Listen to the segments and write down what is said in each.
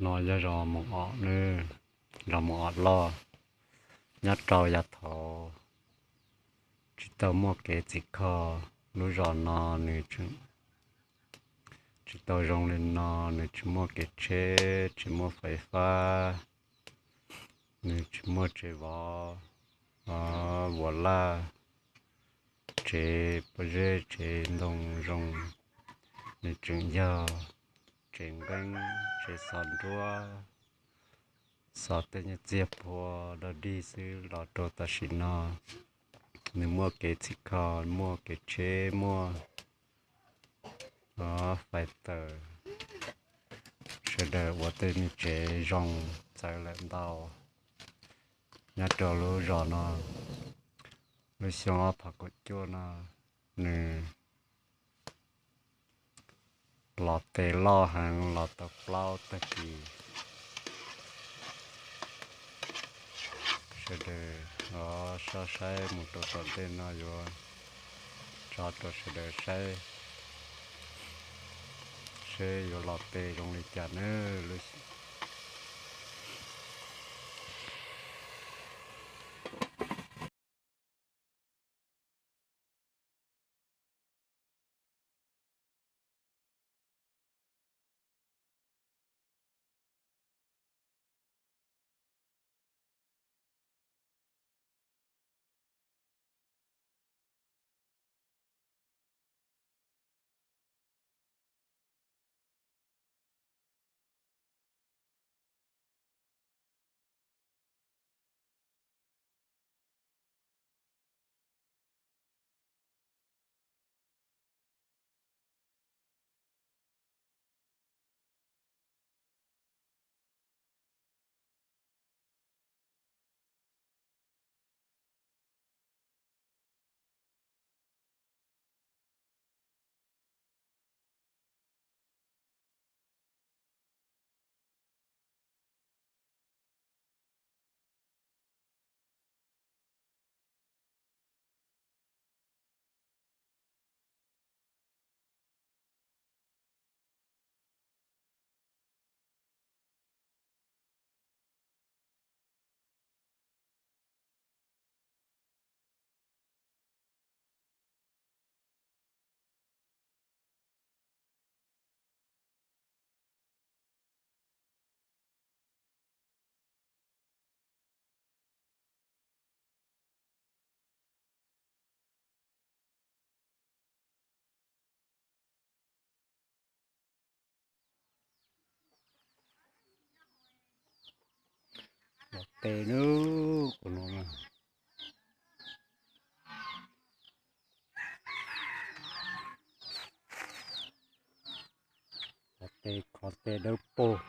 No yog zos Moos Om, zos Moos Om Loj, nyob rau yav thaum tsis tau muaj kev txhim kho. Lub zos no nws tseem tsis tau zoo li no, nws tsis muaj kev tsheb, tsis muaj fais fab, nws tsis muaj tsev vov, vuas laj, tsev pob zeb, tsev ntoo zoo, nws tseem yog tsev nqeeb, tsev xov nruab, xov tej nyuag txiag phua dog dig xwb. Los rau tam sim no nws muaj kev txhim kho, muaj kev tsheb, muaj fais tawm, sawv daws ua tej me tsev zoo txawv lawm ntau. Nyob rau lub zos no, lub xyoo ob phav kaum cuaj no nws los tes loj heev, los tau plaub tag kis. Sawv daws soj saib mus rau tom ntej no yuav tso rau sawv daws saib seb yuav los tes zoo li cas nawb. Los tes lub qhov no na. Los tes qhov tes dawb paug.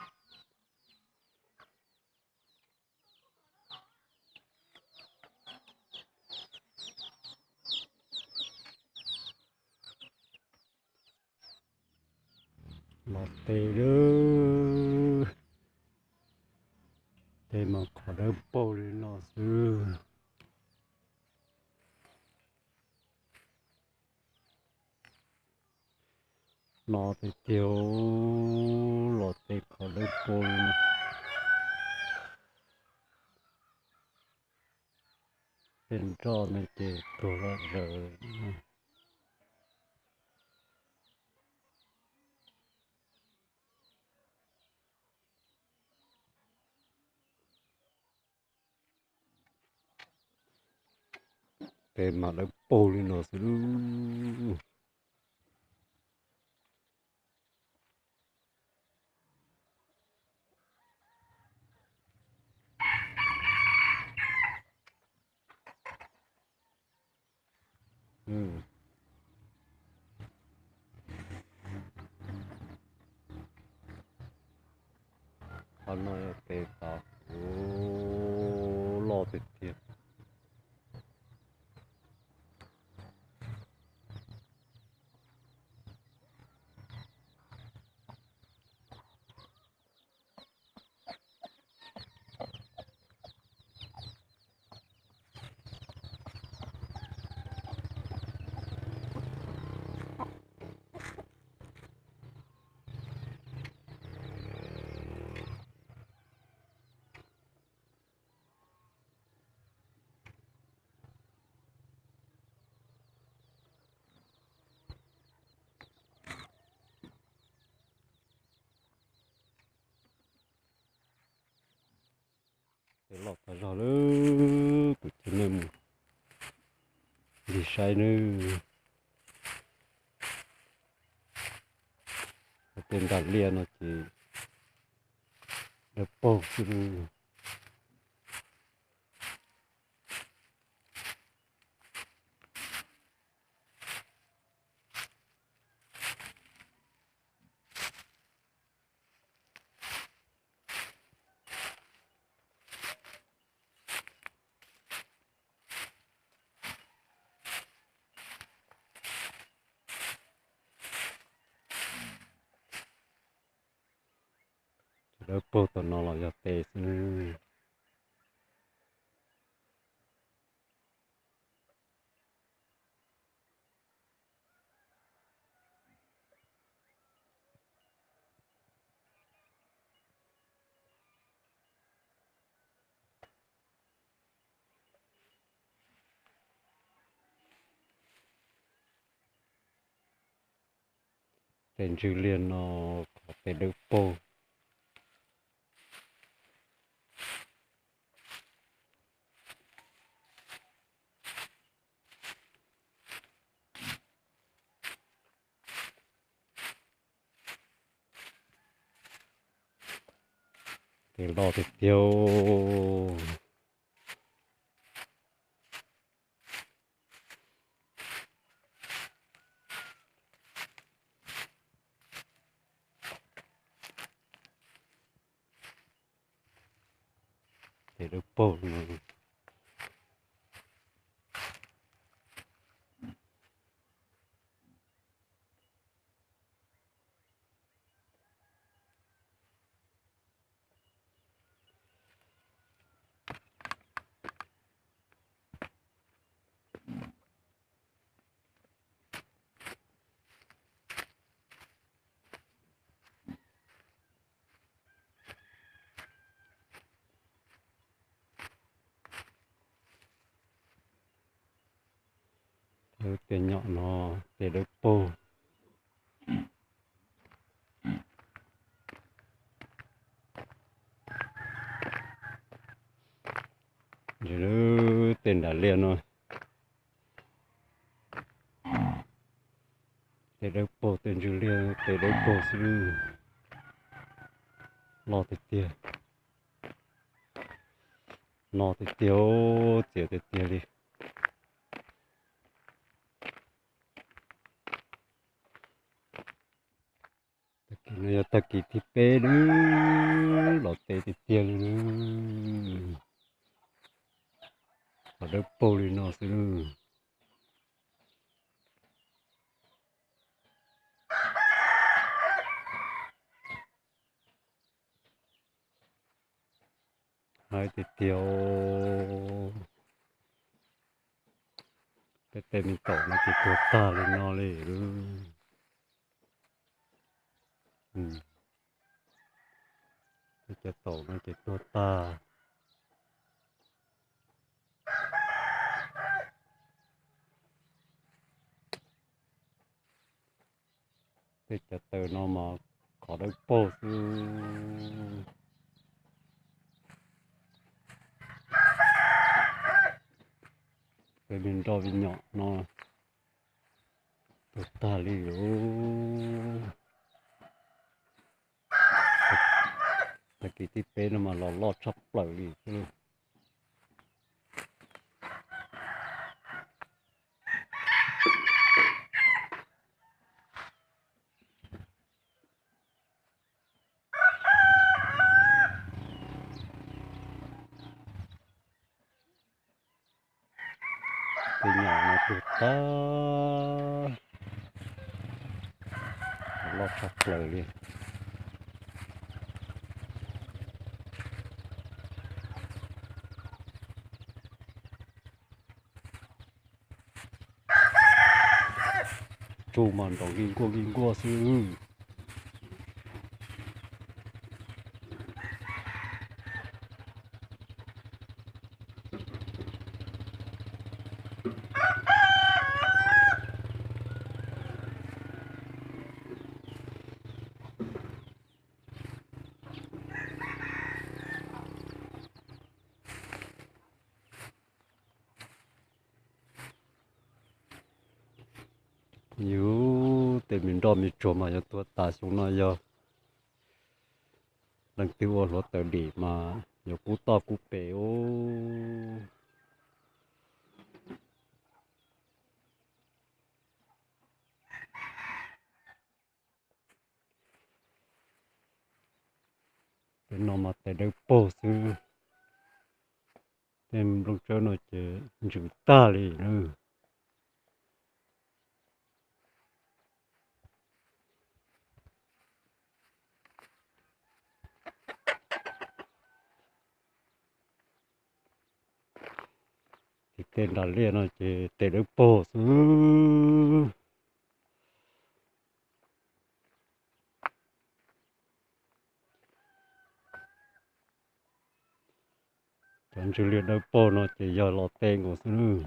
Los tes lub, tes mas qhov dawb paug li no xwb. No tiag tiag, los tes qhov dawb paug li no. Tej nroj no ces tuag lom zem. Tes mas dawb paug li no xwb. Qhov no yog tes tod, loj tiag tiag. Tej loj tag zog lawm, kuv coj nej mus lig saib nawb. Tej nram liaj no ces dawb paug xwb. Dawb paug tom no los yog tes xwb. Tej ntswg liaj no qhov tes dawb paug. Tes loj tiag tiag. Tes dawb paug no. Tej nyom no tes dawb paug. Tej nram liaj no tes dawb paug, tej ntswg liaj tes dawb paug xwb. Loj tiag tiag. No tiag tiag, txias tiag tiag li. Tag kis no yog tag kis thib peb lawm, los tes tiag tiag li. Los dawb paug li no xwb. Haib tiag tiag. Peb tej me taum no ces tuag tag li no li. Peb cov taum no ces tuag tag. Tej cov taum no mas qhov dawb paug xwb. Tej me nroj me nyom no tuag tag li lawm. Tag kis thib peb no mas los loj tshaj plaws li xwb. Tej nyom no tuag tag, loj tshaj plaws li. Tsuj mas nrov nkij nkuaj nkij nkuaj xwb. Yus tej me nroj me tsuag mas yuav tuag tas xyoo no yog leej twg ua hluav taws dim mas yuav kub toj kub pes os. Tej no mas tes dawb paug xwb, tej nplooj tsawb no ces ntsws tag li na. Ces tej nram liaj no ces tes dawb paug xwb. Cov ntsws liaj dawb paug no ces yog los tes nkaus xwb nawb.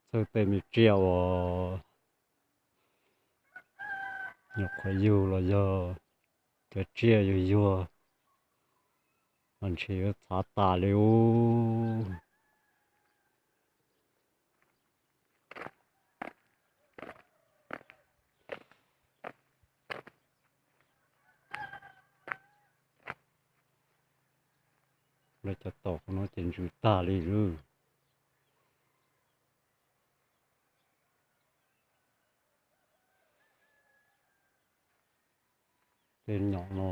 Txhawj tej me tsiaj uas nyuam qhuav yug los yog cov tsiaj yuag yuag mas ntshe yuav txhav tas li ub. Lawv cov tom no ces ntsws tag li lawm. Tej nyom no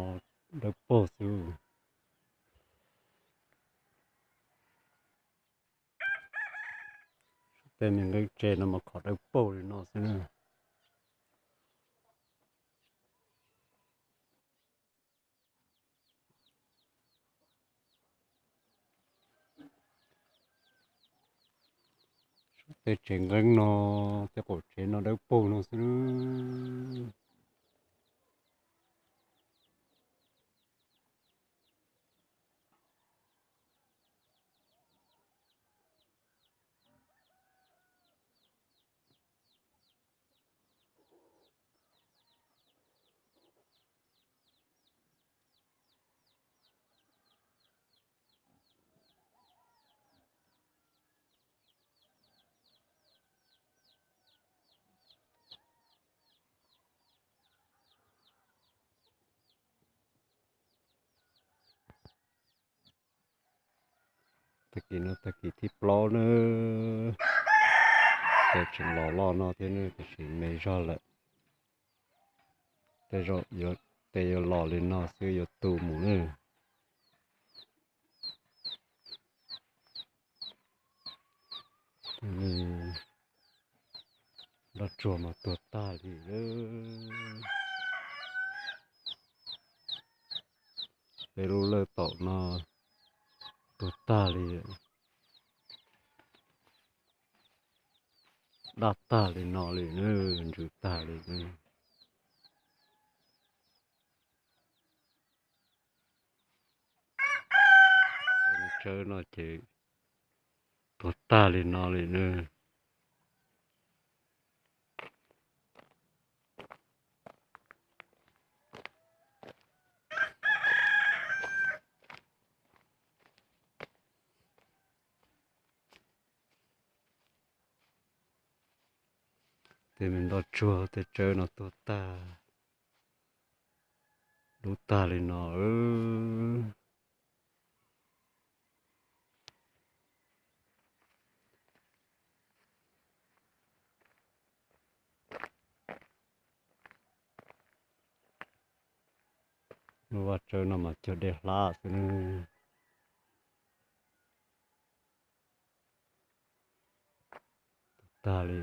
dawb paug xwb. Tej me nqeeb tse no mas khov dawb paug li no xwb na. Tej tsev nqeeb no, tej qaum tsev no dawb paug no xwb. Tag kis no tag kis thib plaub nawb. Tej tseem los loj no thiab nawb, tiam sis me zog lawm. Tej yuav los li no xwb yuav tu mus nawb. Nroj tsuag mas tuag tag li lawm. Peb lub lawj taum no tuag tag li, daj tag li no li nawb, ntsws tag li nawb. Tsawb no ces tuag tag li no li nawb. Tej me nroj tsuag tej tsawb no tuag tag, dub tag li no. Lub vaj tsawb no mas cog dej hlab xwb nawb. Tag li.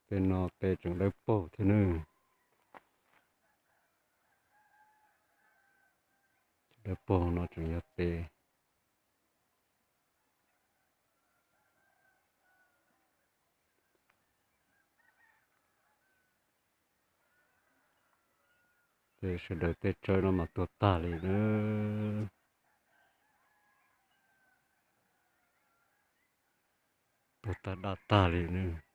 Tej no tej tseem dawb paug thiab nawb. Dawb paug no tseem yog tej. Tej sawv daws tej tsawb no mas tuag tag li nawb. Tuag tag daj tag li nawb.